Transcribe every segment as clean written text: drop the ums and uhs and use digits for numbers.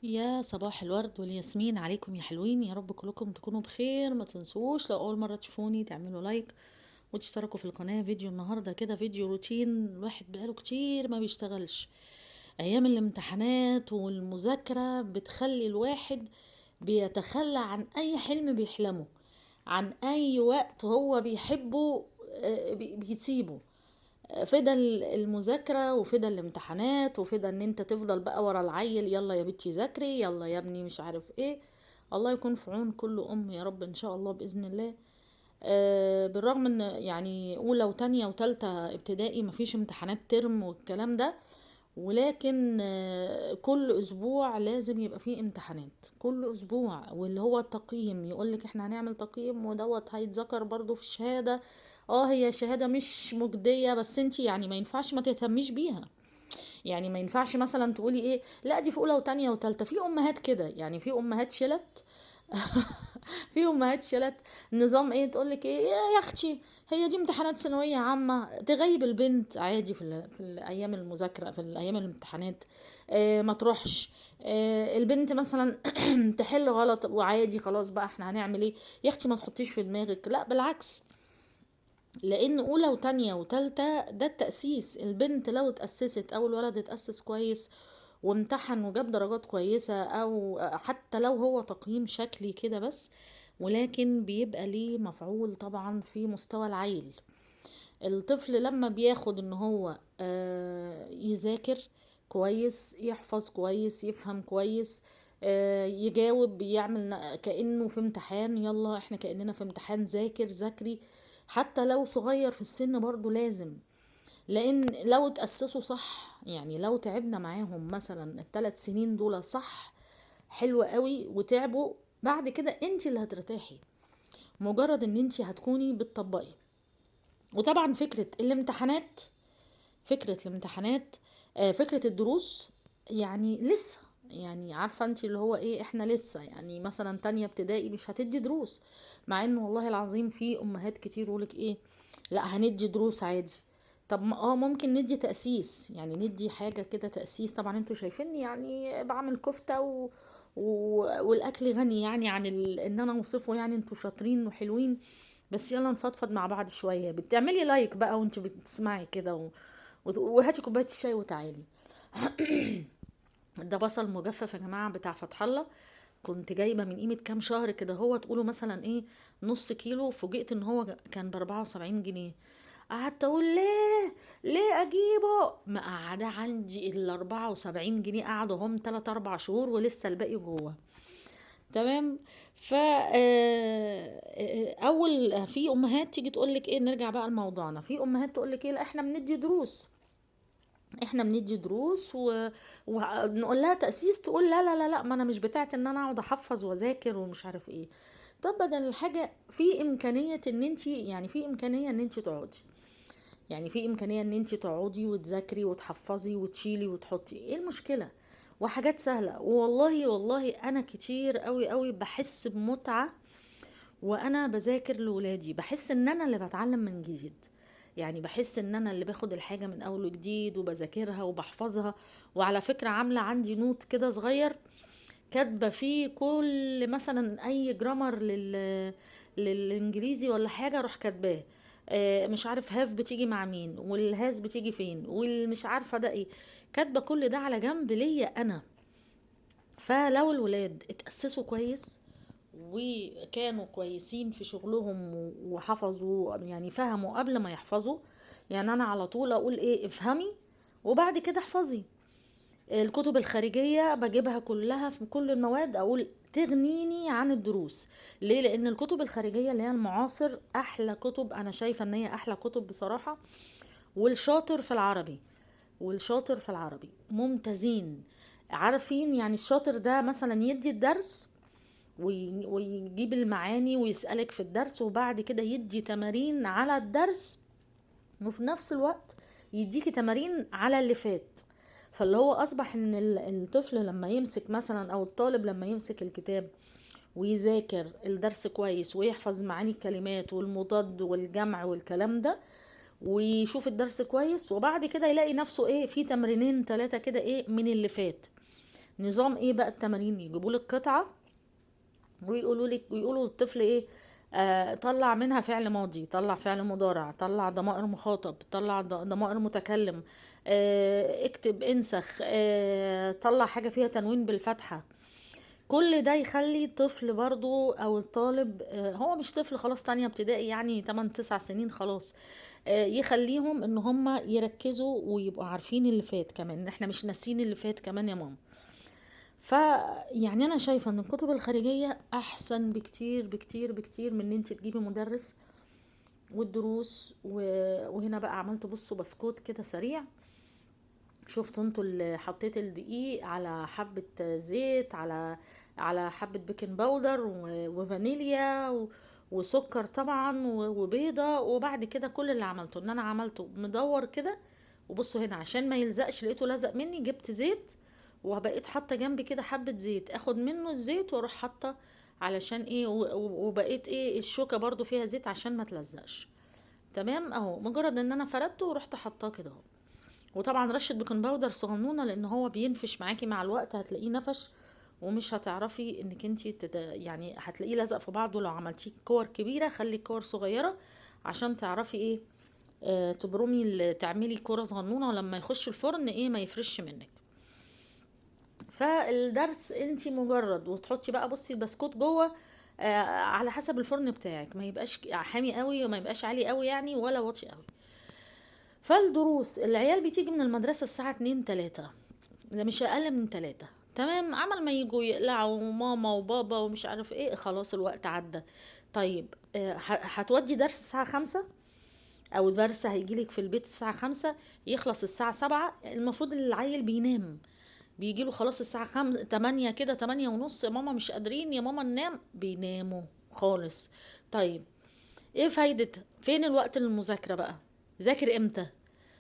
يا صباح الورد والياسمين عليكم يا حلوين، يا رب كلكم تكونوا بخير. ما تنسوش لو اول مرة تشوفوني تعملوا like وتشتركوا في القناة. فيديو النهارده كده فيديو روتين، الواحد بقاله كتير ما بيشتغلش. ايام الامتحانات والمذاكرة بتخلي الواحد بيتخلى عن اي حلم بيحلمه، عن اي وقت هو بيحبه بيسيبه. فدا المذاكرة وفدا الامتحانات وفدا ان انت تفضل بقى ورا العيل، يلا يا بنتي ذاكري، يلا يا ابني مش عارف ايه. الله يكون في عون كل ام يا رب ان شاء الله باذن الله. بالرغم ان يعني اولى وتانية وتالتة ابتدائي مفيش امتحانات ترم والكلام ده، ولكن كل اسبوع لازم يبقى فيه امتحانات كل اسبوع، واللي هو التقييم يقولك احنا هنعمل تقييم ودوت هيتذكر برضو في الشهادة. هي شهادة مش مجدية، بس انتي يعني ما ينفعش ما تهتميش بيها. يعني ما ينفعش مثلا تقولي ايه، لا دي في اولى وتانية وتالتة. في امهات كده، يعني في امهات شلت في امهات شلت نظام ايه، تقولك ايه يا اختي هي دي امتحانات ثانوية عامة، تغيب البنت عادي في الايام المذاكرة، في الايام الامتحانات، ما تروحش، البنت مثلا تحل غلط وعادي خلاص بقى احنا هنعمل ايه يا اختي، ما تحطيش في دماغك. لا بالعكس، لان اولى وتانية وتالتة ده التأسيس. البنت لو اتأسست او الولد اتأسس كويس وامتحن وجاب درجات كويسة، او حتى لو هو تقييم شكلي كده بس، ولكن بيبقى ليه مفعول طبعا في مستوى العيل. الطفل لما بياخد ان هو يذاكر كويس، يحفظ كويس، يفهم كويس، يجاوب، يعمل كأنه في امتحان، يلا احنا كأننا في امتحان، ذاكر ذاكري، حتى لو صغير في السن برضو لازم. لان لو تأسسوا صح، يعني لو تعبنا معاهم مثلا ال3 سنين دول صح حلو قوي وتعبوا، بعد كده انت اللي هترتاحي، مجرد ان انت هتكوني بتطبقي. وطبعا فكرة الامتحانات، فكرة الدروس، يعني لسه، يعني عارفة انت اللي هو ايه، احنا لسه يعني مثلا تانية ابتدائي مش هتدي دروس، مع انه والله العظيم في امهات كتير يقولك ايه، لا هندي دروس عادي. طب ممكن ندي تأسيس، يعني ندي حاجة كده تأسيس. طبعا انتوا شايفيني يعني بعمل كفتة والاكل غني يعني عن ان انا اوصفه، يعني انتوا شاطرين وحلوين، بس يلا نفضفض مع بعض شوية. بتعملي like بقى وانت بتسمعي كده وهاتي كوباية الشاي وتعالي. ده بصل مجفف يا جماعة بتاع فتح الله، كنت جايبة من قيمة كام شهر كده، هو تقولوا مثلا ايه نص كيلو، فوجئت ان هو كان ب74 جنيه. قعدت اقول ليه اجيبه، ما قعد عندي ال 74 جنيه، قعدوا هم 3-4 شهور ولسه الباقي جوه. تمام. ف اول في امهات تيجي تقول لك ايه، نرجع بقى لموضوعنا، في امهات تقول لك ايه، لا احنا بندي دروس، احنا بندي دروس ونقول لها تأسيس، تقول لا لا لا لا، ما انا مش بتاعت ان انا اقعد احفظ واذاكر ومش عارف ايه. طب بدل الحاجة في امكانية ان انت، يعني في امكانية ان انت تقعدي، يعني في امكانية ان انت تقعدي وتذاكري وتحفظي وتشيلي وتحطي، ايه المشكلة؟ وحاجات سهلة. والله والله انا كتير قوي قوي بحس بمتعة وانا بذاكر لولادي، بحس ان انا اللي بتعلم من جديد، يعني بحس ان انا اللي باخد الحاجة من اول وجديد وبذاكرها وبحفظها. وعلى فكرة عاملة عندي note كده صغير كاتبة فيه كل مثلا اي grammar للانجليزي ولا حاجة اروح كاتباه، مش عارف have بتيجي مع مين، وال has بتيجي فين، والمش عارفة ده ايه، كاتبة كل ده على جنب ليا انا. فلو الولاد اتأسسوا كويس وكانوا كويسين في شغلهم وحفظوا، يعني فهموا قبل ما يحفظوا، يعني انا على طول اقول ايه، افهمي وبعد كده احفظي. الكتب الخارجية بجيبها كلها في كل المواد، اقول تغنيني عن الدروس. ليه؟ لان الكتب الخارجية اللي هي المعاصر احلى كتب، انا شايفة ان هي احلى كتب بصراحة. والشاطر في العربي، والشاطر في العربي ممتازين، عارفين يعني الشاطر ده مثلا يدي الدرس ويجيب المعاني ويسألك في الدرس، وبعد كده يدي تمارين على الدرس، وفي نفس الوقت يديكي تمارين على اللي فات. فاللي هو أصبح إن الطفل لما يمسك مثلا، أو الطالب لما يمسك الكتاب ويذاكر الدرس كويس ويحفظ معاني الكلمات والمضاد والجمع والكلام ده، ويشوف الدرس كويس، وبعد كده يلاقي نفسه إيه في تمرينين 3 كده إيه من اللي فات. نظام ايه بقى التمارين؟ يجيبوا لك قطعه ويقولوا لك، ويقولوا للطفل ايه، طلع منها فعل ماضي، طلع فعل مضارع، طلع ضمائر مخاطب، طلع ضمائر متكلم، اكتب، انسخ، طلع حاجة فيها تنوين بالفتحة. كل ده يخلي الطفل برضو او الطالب، هو مش طفل خلاص، تانية ابتدائي يعني 8 9 سنين خلاص، يخليهم ان هم يركزوا ويبقوا عارفين اللي فات كمان، احنا مش ناسيين اللي فات كمان يا ماما. فيعني انا شايفة ان الكتب الخارجية احسن بكتير بكتير بكتير من ان انت تجيبي مدرس والدروس. وهنا بقى عملت بصوا بسكوت كده سريع، شفتوا انتوا اللي حطيت الدقيق على حبة زيت، على حبة baking powder وفانيليا وسكر طبعا وبيضة. وبعد كده كل اللي عملته ان انا عملته مدور كده، وبصوا هنا عشان ما يلزقش لقيته لزق مني، جبت زيت وبقيت حاطه جنبي كده حبة زيت، اخد منه الزيت واروح حاطه علشان ايه، وبقيت ايه الشوكة برضو فيها زيت عشان ما تلزقش. تمام اهو، مجرد ان انا فردته ورحت حطاه كده اهو. وطبعا رشه baking powder صغنونه لان هو بينفش معاكي مع الوقت، هتلاقيه نفش ومش هتعرفي انك انتي يعني هتلاقيه لزق في بعضه. لو عملتيه كور كبيرة خلي الكور صغيرة عشان تعرفي ايه، تبرمي تعملي كورة صغنونه، ولما يخش الفرن ايه ما يفرش منك. فالدرس انتي مجرد وتحطي بقى بصي البسكوت جوه، على حسب الفرن بتاعك، ما يبقاش حامي قوي وما يبقاش عالي قوي يعني ولا واطي قوي. فالدروس العيال بتيجي من المدرسة الساعة 2 3، ده مش أقل من 3، تمام، عمل ما يجوا يقلعوا ماما وبابا ومش عارف ايه، خلاص الوقت عدى. طيب، هتودي درس الساعة 5 أو درس هيجيلك في البيت الساعة 5 يخلص الساعة 7، المفروض العيل بينام، بيجيله خلاص الساعة 8 كده، تمانية ونص، ماما مش قادرين يا ماما ننام، بيناموا خالص. طيب ايه فايدة؟ فين الوقت للمذاكرة بقى؟ ذاكر امتى؟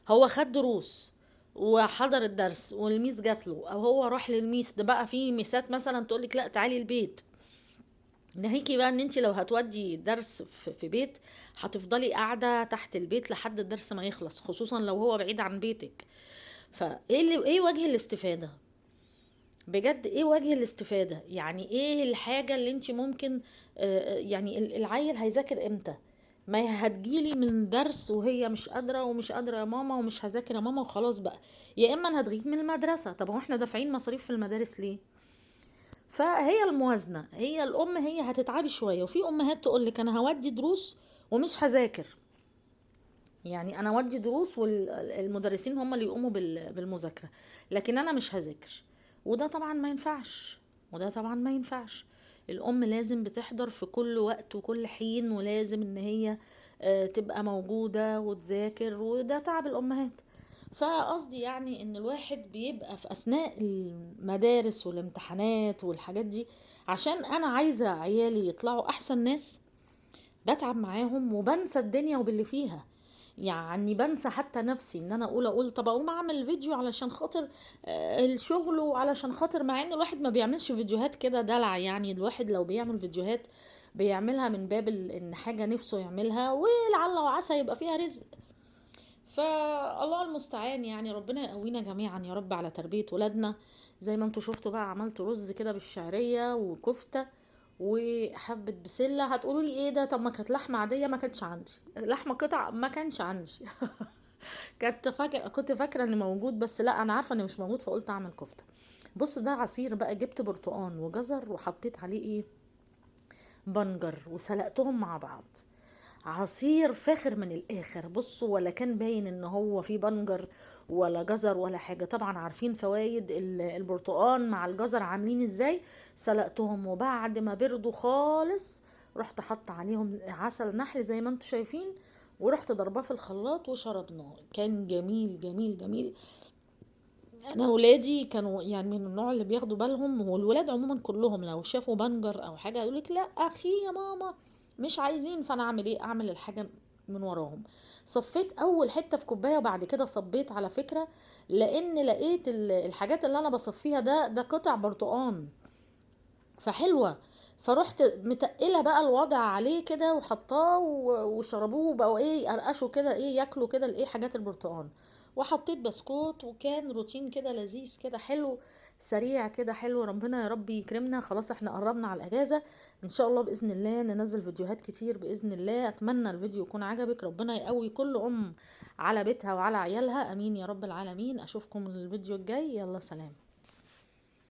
هو خد دروس وحضر الدرس والميس جات له، او هو راح للميس، ده بقى في ميسات مثلا تقولك لا تعالي البيت. ناهيكي بقى ان انت لو هتودي درس في بيت هتفضلي قاعدة تحت البيت لحد الدرس ما يخلص، خصوصا لو هو بعيد عن بيتك. فايه اللي، ايه وجه الاستفادة بجد؟ ايه وجه الاستفادة؟ يعني ايه الحاجة اللي انت ممكن، يعني العيل هيذاكر امتى؟ ما هي هتجيلي من درس وهي مش قادرة ومش قادرة يا ماما ومش هذاكر يا ماما وخلاص بقى، يا اما انا هتغيب من المدرسة. طب هو احنا دافعين مصاريف في المدارس ليه؟ فهي الموازنة، هي الام هي هتتعبي شوية. وفي امهات تقول لك انا هودي دروس ومش هذاكر، يعني انا اودي دروس والمدرسين هم اللي يقوموا بالمذاكرة، لكن انا مش هذاكر. وده طبعا ما ينفعش، وده طبعا ما ينفعش. الام لازم بتحضر في كل وقت وكل حين، ولازم ان هي، تبقى موجودة وتذاكر، وده تعب الامهات. فقصدي ان الواحد بيبقى في اثناء المدارس والامتحانات والحاجات دي، عشان انا عايزة عيالي يطلعوا احسن ناس، بتعب معاهم وبنسى الدنيا وباللي فيها. بنسى حتى نفسي ان انا اقول طب اقوم اعمل فيديو علشان خاطر، الشغل وعلشان خاطر، مع ان الواحد ما بيعملش فيديوهات كده دلع. الواحد لو بيعمل فيديوهات بيعملها من باب ان حاجة نفسه يعملها، ولعل وعسى يبقى فيها رزق. فالله المستعان، ربنا يقوينا جميعا يا رب على تربية ولادنا. زي ما انتوا شفتوا بقى عملت رز كده بالشعرية وكفتة وحبة بسلة. هتقولوا لي ايه ده؟ طب ما كانت لحمة عادية، ما كانتش عندي لحمة قطع، ما كانش عندي. كنت فاكرة ان موجود، بس لا انا عارفة ان مش موجود، فقلت اعمل كفتة. بص ده عصير بقى، جبت برتقان وجزر وحطيت عليه ايه، بنجر، وسلقتهم مع بعض، عصير فاخر من الاخر. بصوا ولا كان باين ان هو فيه بنجر ولا جزر ولا حاجة. طبعا عارفين فوايد البرتقان مع الجزر عاملين ازاي. سلقتهم وبعد ما بردوا خالص رحت حط عليهم عسل نحل زي ما انتم شايفين، ورحت ضرباه في الخلاط وشربناه. كان جميل جميل جميل. انا ولادي كانوا من النوع اللي بياخدوا بالهم، والولاد عموما كلهم لو شافوا بنجر او حاجة يقولك لا اخي يا ماما مش عايزين. فانا اعمل ايه؟ اعمل الحاجة من وراهم. صفيت اول حتة في كوباية وبعد كده صبيت على فكرة، لان لقيت الحاجات اللي انا بصفيها ده قطع برتقان فحلوه، فروحت متقله بقى الوضع عليه كده وحطاه وشربوه وبقوا ايه يقرقشوا كده، ايه ياكلوا كده الايه حاجات البرتقان. وحطيت بسكوت، وكان روتين كده لذيذ كده حلو سريع كده حلو. ربنا يا رب يكرمنا، خلاص احنا قربنا على الاجازة، ان شاء الله باذن الله ننزل فيديوهات كتير باذن الله. اتمنى الفيديو يكون عجبك، ربنا يقوي كل ام على بيتها وعلى عيالها، امين يا رب العالمين. اشوفكم الفيديو الجاي، يلا سلام.